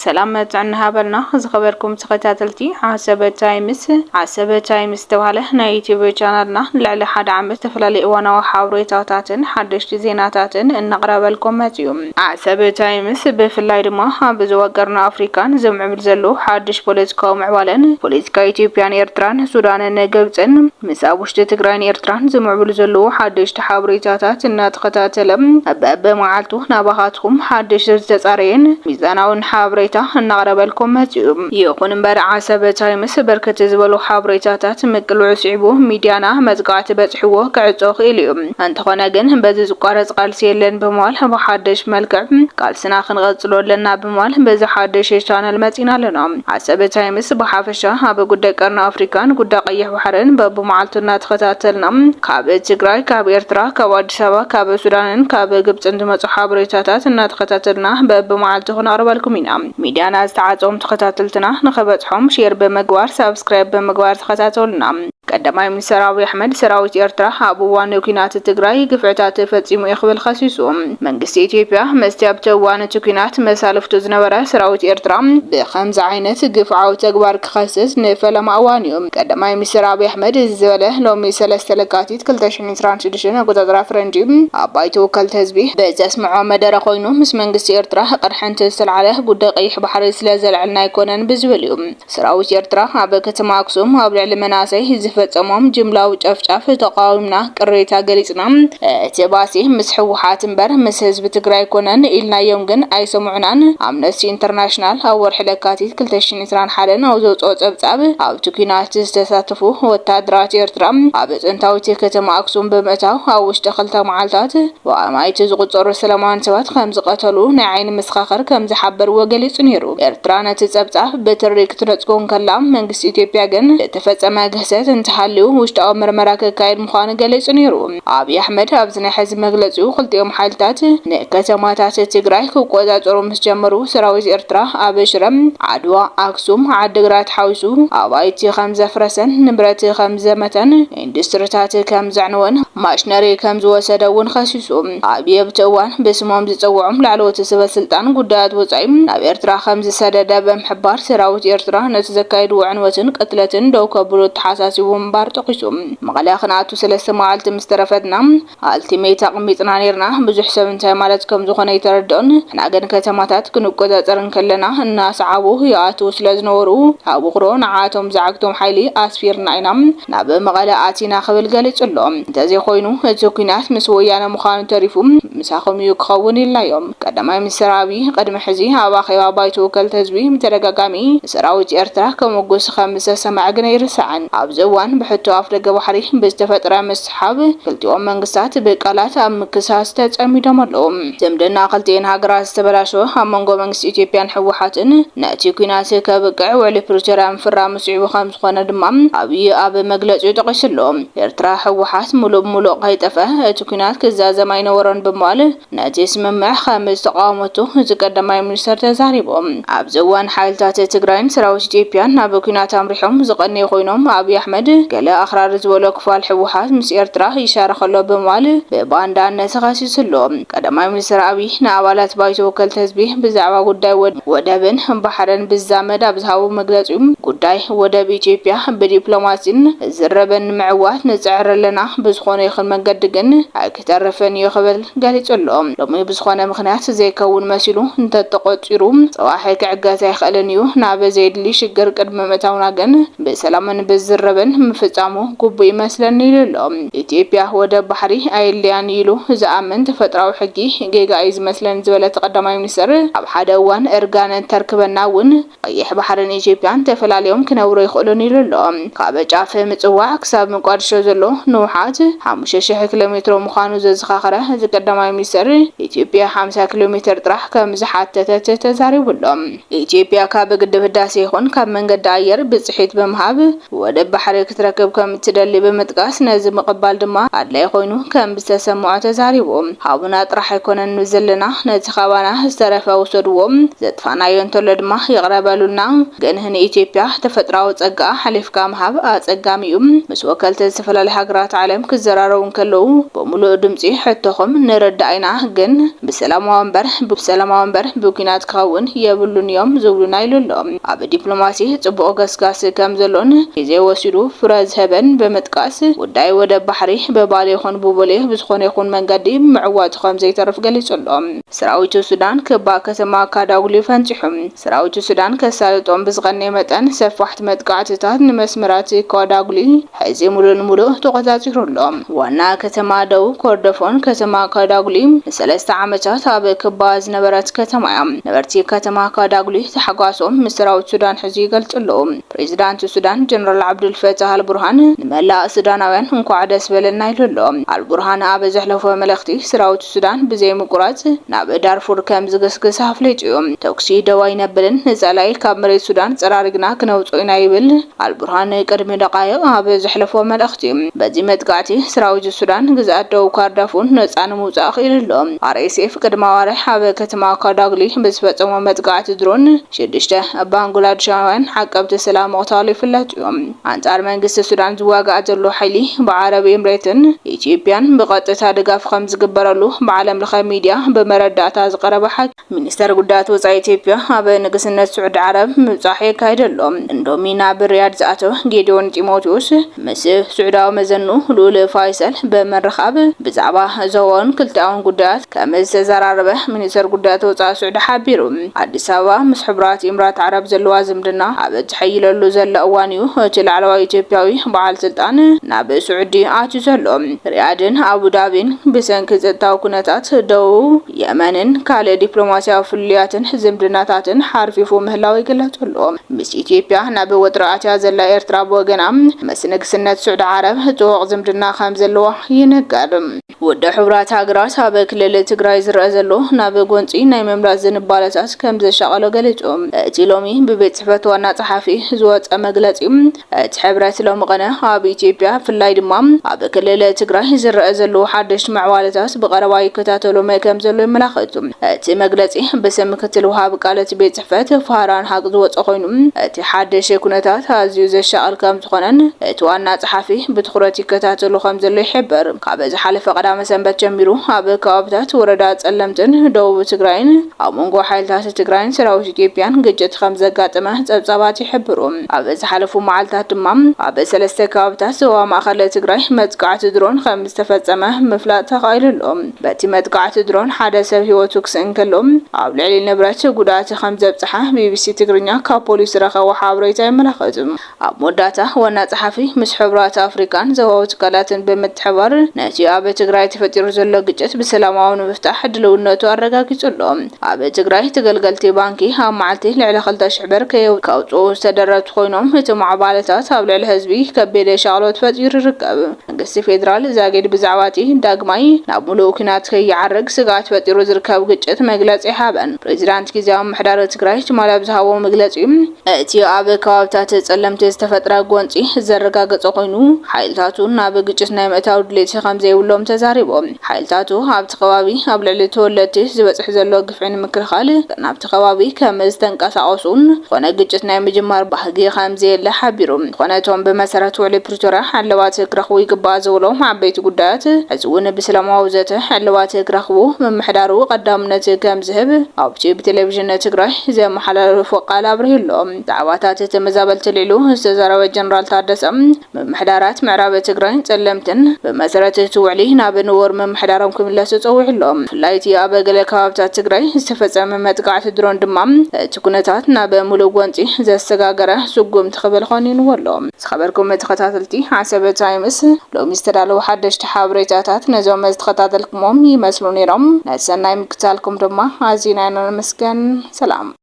ሰላም መጽዕና ሃበልና ዝኸበርኩም ተኸታተልቲ ዓሰበ ታይምስ። ዓሰበ ታይምስ ዝተባህለ ናይ ዩቲዩብ ቻናልና ልዕሊ ሓደ ዓመት ዝተፈላለዩ እዋናዊ ሓበሬታታትን ሓደሽቲ ዜናታትን እናቕረበልኩም መጽዩ። ዓሰበ ታይምስ ብፍላይ ድማ ኣብ ዞባ ቀርኒ ኣፍሪካን ዝምዕብል ዘሎ ሓድሽ ፖለቲካዊ ምዕባለን ፖለቲካ ኢትዮጵያን ኤርትራን ሱዳንን ግብፅን ምስ ኣብ ውሽጢ ትግራይን ኤርትራን ዝምዕብሉ ዘለዉ ሓደሽቲ ሓበሬታታት እናተኸታተለ በብመዓልቱ ናባኻትኩም ሓደሽቲ ዝተፃረየን ሚዛናውን ሓበሬታ እናቕረበልኩም መፅዩ። ይኹን እምበር ዓሰበ ታይምስ ብርክት ዝበሉ ሓበሬታታት ምቅልዑ ስዒቡ ሚድያና መፅቃዕቲ በፅሕዎ ክዕፆ ክኢሉ እዩ። እንተኾነ ግን በዚ ዝቋረፅ ቃልሲ የለን ብምባል ብሓደሽ መልክዕ ቃልስና ክንቐፅሎ ኣለና ብምባል በዚ ሓደሽ ቻነል መፂና ኣለና። ዓሰበ ታይምስ ብሓፈሻ ኣብ ጉዳይ ቀርኒ ኣፍሪካን ጉዳይ ቀይሕ ባሕርን በብመዓልቱ እናተኸታተልና ካብ ትግራይ፣ ካብ ኤርትራ፣ ካብ ኣዲስ ኣበባ፣ ካብ ሱዳንን ካብ ግብፅን ዝመፁ ሓበሬታታት እናተኸታተልና በብመዓልቱ ክነቕርበልኩም ኢና። ሚድያና ዝተዓፀዎም ተኸታተልትና ንኸበፅሖም ሼር ብምግባር ሳብስክራይብ ብምግባር ተኸታተሉና። ቀዳማይ ሚኒስትር ኣብይ ኣሕመድ ሰራዊት ኤርትራ ኣብ እዋን ኲናት ትግራይ ግፍዕታት ፈፂሙ እዩ ክብል ከሲሱ። መንግስቲ ኢትዮጵያ ምስቲ ኣብቲ እዋን እቲ ኲናት መሳልፍቱ ዝነበረ ሰራዊት ኤርትራ ብኸምዚ ዓይነት ግፍዓዊ ተግባር ክኸስስ ንፈለማ እዋን እዩ። ቀዳማይ ሚኒስትር ኣብይ ኣሕመድ እዚ ዝበለ ሎሚ ሰለስተ ለካቲት ክልተ ሽሕን ዕስራን ሽዱሽተን ኣቆጻጽራ ፈረንጂ ኣብ ባይቶ ወከልቲ ህዝቢ ብዘስምዖ መደረ ኮይኑ ምስ መንግስቲ ኤርትራ ቅድሕንቲ ዝተልዓለ ጉዳይ ቀይሕ ባሕሪ ስለ ዘልዕልና ኣይኮነን ብዝብል እዩ። ሰራዊት ኤርትራ ኣብ ከተማ ኣክሱም ኣብ ልዕሊ መናእሰይ ዝፈጸሞም ጅምላዊ ጨፍጫፍ ተቃዊምና ቅሬታ ገሊጽና። እቲ ባእሲ ምስ ህወሓት እምበር ምስ ህዝቢ ትግራይ ኣይኮነን ኢልናዮም ግን ኣይሰምዑናን። ኣምነስቲ ኢንተርናሽናል ኣብ ወርሒ ለካቲት ክልተ ሽሕን ዕስራን ሓደን ኣብ ዘውፅኦ ጸብጻብ ኣብቲ ኲናት ዝተሳተፉ ወታደራት ኤርትራ ኣብ ጥንታዊት ከተማ ኣክሱም ብምእታው ኣብ ውሽጢ ክልተ መዓልታት ብኣማኢት ዝቑጸሩ ሰላማውያን ሰባት ከም ዝቐተሉ ናይ ዓይኒ መሰኻኽር ከም ዝሓበርዎ ገሊጹ ነይሩ። ኤርትራ ነቲ ጸብጻብ ብትሪ ክትነጽጎ እንከላ፣ መንግስቲ ኢትዮጵያ ግን ዝተፈጸመ ግህሰት እንተሃልዩ ውሽጣዊ ምርመራ ክካየድ ምዃኑ ገሊጹ ነይሩ። ኣብይ ኣሕመድ ኣብዚ ናይ ሕዚ መግለጺኡ፣ ክልቲኦም ሓይልታት ንከተማታት ትግራይ ክቆጻጸሩ ምስ ጀመሩ፣ ሰራዊት ኤርትራ ኣብ ሽረ፣ ዓድዋ፣ ኣክሱም፣ ዓድግራት ሓዊሱ ኣባይቲ ከም ዘፍረሰን ንብረት ከም ዘመተን ኢንዱስትሪታት ከም ዘዕነወን ማሽነሪ ከም ዝወሰደ እውን ከሲሱ። ኣብይ ኣብቲ እዋን ብስሞም ዝጸውዖም ላዕለዎት ሰበ ስልጣን ጉዳያት ወጻኢ ናብ ኤርትራ ከም ዝሰደደ ብምሕባር፣ ሰራዊት ኤርትራ ነቲ ዘካየድዎ ዕንወትን ቅትለትን ደው ከብሉ ተሓሳሲቡ ምንባር ጠቒሱ። መቐለ ክንኣቱ ሰለስተ መዓልቲ ምስ ተረፈትና ኣልቲሜት ኣቕሚጥና ነይርና። ብዙሕ ሰብ እንታይ ማለት ከም ዝኾነ ኣይተረድኦን። ንሕና ግን ከተማታት ክንቆጻጸር እንከለና እናሰዓቡ ይኣትዉ ስለ ዝነበሩ፣ ኣብ ውቕሮ ንዓቶም ዝዓግቶም ሓይሊ ኣስፊርና ኢና ናብ መቐለ ኣቲና ክብል ገሊጹ ኣሎ። እንተዘይኮይኑ እቲ ኲናት ምስ ወያነ ምዃኑ ተሪፉ ምሳኹም እዩ ክኸውን ኢልናዮም። ቀዳማይ ሚኒስትር ኣብይ ቅድሚ ሕዚ ኣብ ኣኼባ ባይቶ ወከልቲ ህዝቢ ብተደጋጋሚ ንሰራዊት ኤርትራ ከመጉስ ከም ዝተሰምዐ ግን ኣይርሳዕን። ኣብዚ እዋን ብሕቶ ኣፍደገ ባሕሪ ብዝተፈጥረ ምስሓብ ክልቲኦም መንግስታት ብቃላት ኣብ ምክሳስ ተጸሚዶም ኣለዉ። ዝምድና ክልቲኤን ሃገራት ዝተበላሸወ ኣብ መንጎ መንግስቲ ኢትዮጵያን ህወሓትን ነቲ ኲናት ከብቅዕ ውዕሊ ፕሪቶርያ ምፍራሙ ስዒቡ ከም ዝኾነ ድማ ኣብይ ኣብ መግለጺኡ ጠቒሱ ኣሎ። ኤርትራ ህወሓት ሙሉእ ብሙሉእ ከይጠፍአ እቲ ኲናት ክዛዘም ኣይነበሮን ብምባል ነቲ ስምምዕ ከም ዝተቃወመቶ እዚ ቀዳማይ ሚኒስተር ተዛሪቡ። ኣብዚ እዋን ሓይልታት ትግራይን ሰራዊት ኢትዮጵያን ናብ ኲናት ኣምሪሖም ዝቐነዩ ኮይኖም፣ ኣብይ ኣሕመድ ገለ ኣኽራሪ ዝበሎ ክፋል ህወሓት ምስ ኤርትራ ይሻረኽ ኣሎ ብምባል ብባንዳነት ከሲሱ ኣሎ። ቀዳማይ ሚኒስተር ኣብይ ንኣባላት ባይቶ ወከልቲ ህዝቢ ብዛዕባ ጉዳይ ወድ-፣ ወደብን ባሕርን ብዝዛመድ ኣብ ዝሃቦ መግለጺ፣ ጉዳይ ወደብ ኢትዮጵያ ብዲፕሎማሲን ዝርርብን ንምዕዋት ንጽዕር ኣለና፣ ብዝኾነ ይኹን መንገዲ ግን ኣይክተርፍን እዩ ክብል ገሊጹ ኣሎ። ሎሚ ብዝኾነ ምኽንያት ዘይከውን መሲሉ እንተተቖጺሩ፣ ጽባሕ ክዕገስ ኣይኽእልን እዩ። ናብ ዘየድሊ ሽግር ቅድሚ ምእታውና ግን ብሰላምን ብዝርርብን ምፍጻሙ ግቡእ ይመስለኒ ኢሉ ኣሎ። ኢትዮጵያ ወደብ ባሕሪ ኣየድልያን ኢሉ ዝኣምን ተፈጥራዊ ሕጊ ጌጋ እዩ ዝመስለኒ ዝበለ እቲ ቀዳማይ ሚኒስትር፣ ኣብ ሓደ እዋን እርጋን እንተርክበና እውን ቀይሕ ባሕርን ኢትዮጵያን ተፈላልዮም ክነብሩ ይኽእሉን ኢሉ ኣሎ። ካብ ጫፍ ምጽዋዕ ክሳብ መቋድሾ ዘሎ ንውሓት ሓሙሽተ ሽሕ ኪሎ ሜትሮ ምዃኑ ዘዘኻኸረ እዚ ቀዳማይ ሚኒስትር፣ ኢትዮጵያ ሓምሳ ኪሎ ሜትር ጥራሕ ከም ዝሓተተት ተዛሪቡ ኣሎ። ኢትዮጵያ ካብ ግድብ ህዳሴ ይኹን ካብ መንገዲ ኣየር ብጽሒት ብምሃብ ወደብ ባሕሪ ክትረክብ ከም እትደሊ ብምጥቃስ፣ ነዚ ምቕባል ድማ ኣድላዪ ኮይኑ ከም ዝተሰምዖ ተዛሪቡ። ሃቡና ጥራሕ ኣይኮነን ንብል ዘለና፣ ነቲ ካባና ዝተረፈ ውሰድዎ፣ ዘጥፋእናዮ እንተሎ ድማ ይቕረ በሉልና። ግን ንኢትዮጵያ ተፈጥሮኣዊ ጸጋ ሓሊፍካ ምሃብ ኣጸጋሚ እዩ። ምስ ወከልቲ ዝተፈላለዩ ሃገራት ዓለም ክዘራረቡ እንከለዉ፣ ብምሉእ ድምጺ ሕቶኹም ንርዳእ ኢና፣ ግን ብሰላማዊ እምበር፣ ብሰላማዊ እምበር ብኲናት ክኸውን የብሉን እዮም ዝብሉና ኢሉ ኣሎ። ኣብ ዲፕሎማሲ ጽቡቕ ገስጋስ ከም ዘሎን ግዜ ወሲዱ ፍረ ዝህበን ብምጥቃስ፣ ጉዳይ ወደብ ባሕሪ ብባሌ ይኹን ብቦሌ ብዝኾነ ይኹን መንገዲ ምዕዋቱ ከም ዘይተርፍ ገሊጹ ኣሎ። ሰራዊት ሱዳን ክባ ከተማ ካዳጉሊ ፈንፂሑ። ሰራዊት ሱዳን ከሳልጦም ብዝቐነየ መጠን ሰፋሕቲ መጥቃዕትታት ንመስመራት ካዳጉሊ ሕዚ ሙሉእ ንሙሉእ ተቖጻጺሩ ኣሎ። ዋና ከተማ ደቡብ ኮርዶፎን ከተማ ካዳጉሊ ንሰለስተ ዓመታት ኣብ ክባ ዝነበረት ከተማ እያ። ነበርቲ ከተማ ካዳጉሊ ታሕጓሶም ምስ ሰራዊት ሱዳን ሕዚ ይገልጹ ኣለዉ። ፕሬዚዳንት ሱዳን ጀነራል ዓብዱል ፈታህ ኣል ቡርሃን ንመላእ ሱዳናውያን እንኳዕ ደስ በለና ኢሉ ኣሎ። ኣል ቡርሃን ኣብ ዘሕለፎ መልእኽቲ፣ ሰራዊት ሱዳን ብዘይ ምቁራጽ ናብ ዳርፉር ከም ዝግስግስ ኣፍሊጡ እዩ። ተኩሲ ደው ኣይነብልን፣ ንጸላኢ ካብ መሬት ሱዳን ጸራሪግና ክነውጽኦ ኢና ይብል ኣል ቡርሃን ቅድሚ ደቃይቕ ኣብ ዘሕለፎ መልእኽቲ። በዚ መጥቃዕቲ ሰራዊት ሱዳን ግዝኣት ደቡብ ኮርዶፎን ነጻ ንምውጻእ ክኢሉ ኣሎ። ኣር ኤስ ኤፍ ቅድሚ ኣዋርሕ ኣብ ከተማ ካዳጉሊ ብዝፈጸሞ መጥቃዕቲ ድሮን ሽዱሽተ ባንግላድሻውያን ዓቀብቲ ሰላም ምቕታሉ ይፍለጥ እዩ። ኣንጻር መንግስቲ ሱዳን ዝዋጋእ ዘሎ ሓይሊ ብዓረብ ኤምሬትን ኢትዮጵያን ብቐጥታ ድጋፍ ከም ዝግበረሉ ብዓለም ለኸ ሚድያ ብመረዳእታ ዝቐረበ ሓቂ። ሚኒስተር ጉዳያት ወጻኢ ኢትዮጵያ ኣብ ንግስነት ስዑዲ ዓረብ ምብጻሕ የካይድ ኣሎ። እንዶሚ ናብ ሪያድ ዝኣተወ ጌዲዮን ጢሞቴዎስ ምስ ስዑዳዊ መዘኑ ልኡል ፋይሰል ብምርኻብ ብዛዕባ ዞባውን ክልተኣውን ጉዳያት ከም ዝተዘራረበ ሚኒስተር ጉዳያት ወጻኢ ስዑዲ ሓቢሩ። ኣዲስ ኣበባ ምስ ሕቡራት ኢምራት ዓረብ ዘለዋ ዝምድና ኣብ እትሕይለሉ ዘሎ እዋን እዩ እቲ ላዕለዋይ ኢትዮጵያዊ በዓል ስልጣን ናብ ስዑዲ ኣትዩ ዘሎ። ሪያድን ኣቡዳቢን ብሰንኪ ጸጥታዊ ኩነታት ደቡብ የመንን ካልእ ዲፕሎማስያዊ ፍልልያትን ዝምድናታትን ሓርፊፉ ምህላው ይግለጽ ኣሎ። ምስ ኢትዮጵያ ናብ ወጥሪ ኣትያ ዘላ ኤርትራ ብወገና ምስ ንግስነት ስዑዲ ዓረብ ጥቡቕ ዝምድና ከም ዘለዋ ይንገር። ውድብ ሕቡራት ሃገራት ኣብ ክልል ትግራይ ዝረአ ዘሎ ናብ ጎንጺ ናይ ምምላስ ዝንባለታት ከም ዘሻቐሎ ገሊጹ። እቲ ሎሚ ብቤት ጽሕፈት ዋና ጸሓፊ ዝወጸ መግለጺ፣ እቲ ሕብረት ሎሚ ቐነ ኣብ ኢትዮጵያ፣ ብፍላይ ድማ ኣብ ክልል ትግራይ ዝረአ ዘሎ ሓደሽቲ ምዕባለታት ብቐረባ ይከታተሎ ከም ዘሎ የመላኽት። እቲ መግለጺ ብስም ምክትል ወሃቢ ቃል እቲ ቤት ጽሕፈት ፋህራን ሃቅ ዝወጸ ኮይኑ፣ እቲ ሓደሽ ኩነታት ኣዝዩ ዘሻቕል ከም ዝኾነን እቲ ዋና ጸሓፊ ብትኹረት ይከታተሎ ከም ዘሎ ይሕብር። ካብ ዝሓለፈ ቀዳመ ሰንበት ጀሚሩ ኣብ ከባብታት ወረዳ ጸለምትን ደቡብ ትግራይን ኣብ መንጎ ሓይልታት ትግራይን ሰራዊት ኢትዮጵያን ግጭት ከም ዘጋጠመ ጸብጻባት ይሕብሩ። ኣብ ዝሓለፉ መዓልታት ድማ ኣብ ሰለስተ ከባብታት ዞባ ማእከል ትግራይ መጥቃዕቲ ድሮን ከም ዝተፈጸመ ምፍላጥ ተኻኢሉ ኣሎ። በቲ መጥቃዕቲ ድሮን ሓደ ሰብ ህይወቱ ክስእን ከሎ፣ ኣብ ልዕሊ ንብረት ጉድኣት ከም ዘብጽሓ ቢቢሲ ትግርኛ ካብ ፖሊስ ዝረኸቦ ሓበሬታ የመላኽት። ኣብ መወዳእታ ዋና ጸሓፊ ምስ ሕብራት ኣፍሪካን ዞባዊ ትካላትን ብምትሕባር ነቲ ኣብ ትግራይ ተፈጢሩ ዘሎ ግጭት ብሰላማዊ ንምፍታሕ ድልውነቱ ኣረጋጊጹ ኣሎ። ኣብ ትግራይ ተገልገልቲ ባንኪ ኣብ መዓልቲ ልዕሊ ክልተ ሽሕ ብር ከየው-፣ ከውጽኡ ዝተደረቱ ኮይኖም፣ እቲ ማዕባለታት ኣብ ልዕሊ ህዝቢ ከቢድ ሻቕሎት ፈጢሩ ይርከብ። መንግስቲ ፌዴራል ዛጊድ ብዛዕባ እቲ ዳግማይ ናብ ሙሉእ ኲናት ከይዓርግ ስግኣት ፈጢሩ ዝርከብ ግጭት መግለጺ ኣይሃበን። ፕሬዚዳንት ግዝያዊ ምምሕዳር ትግራይ ትማሊ ኣብ ዝሃቦ መግለጺ፣ እቲ ኣብ ከባብታት ጸለምቲ ዝተፈጥረ ጎንጺ ዘረጋገጸ ኮይኑ፣ ሓይልታቱ ናብ ግጭት ናይ ምእታው ድሌት ከም ዘይብሎም ተዛሪቦም። ሓይልታቱ ኣብቲ ከባቢ ኣብ ልዕሊ ተወለድቲ ዝበጽሕ ዘሎ ግፍዒ ንምክልኻል ናብቲ ከባቢ ከም ዝተንቀሳቐሱን ዝኾነ ግጭት ናይ ምጅማር ባህጊ ከም ዘየለ ሓቢሩ። ዝኾነ እቶም ብመሰረት ውዕሊ ፕሪቶርያ ዕልባት ክረኽቡ ይግባእ ዝበሎም ዓበይቲ ጉዳያት፣ ሕዚ እውን ብሰላማዊ ዘተ ዕልባት ክረኽቡ ምምሕዳሩ ቀዳምነት ከም ዝህብ ኣብቲ ብቴሌቪዥን ትግራይ ዘመሓላለፎ ቃል ኣብሪሁ ኣሎ። ዛዕባታት ተመዛበልቲ ልዕሉ ዝተዛረበ ጀነራል ታደሰ፣ ምምሕዳራት ምዕራብ ትግራይን ጸለምትን ብመሰረት እቲ ውዕሊ ናብ ንቡር ምምሕዳሮም ክምለሱ ጸዊዑ ኣሎ። ብፍላይ እቲ ኣብ ገለ ከባብታት ትግራይ ዝተፈጸመ መጥቃዕቲ ድሮን ድማ እቲ ኩነታት ናብ ሙሉእ ጎንጺ ዘሰጋገረ ስጉምቲ ክብል ኮኒንዎ ኣሎ። ዝኸበርኩም ተኸታተልቲ ዓሰብ ታይምስ፣ ሎሚ ዝተዳለዉ ሓደሽቲ ሓበሬታታት ነዞም ዝተኸታተልኩሞም ይመስሉ ነይሮም። ነቲ ሰናይ ምክታልኩም ድማ ኣዚና ኢና ነመስገን። ሰላም።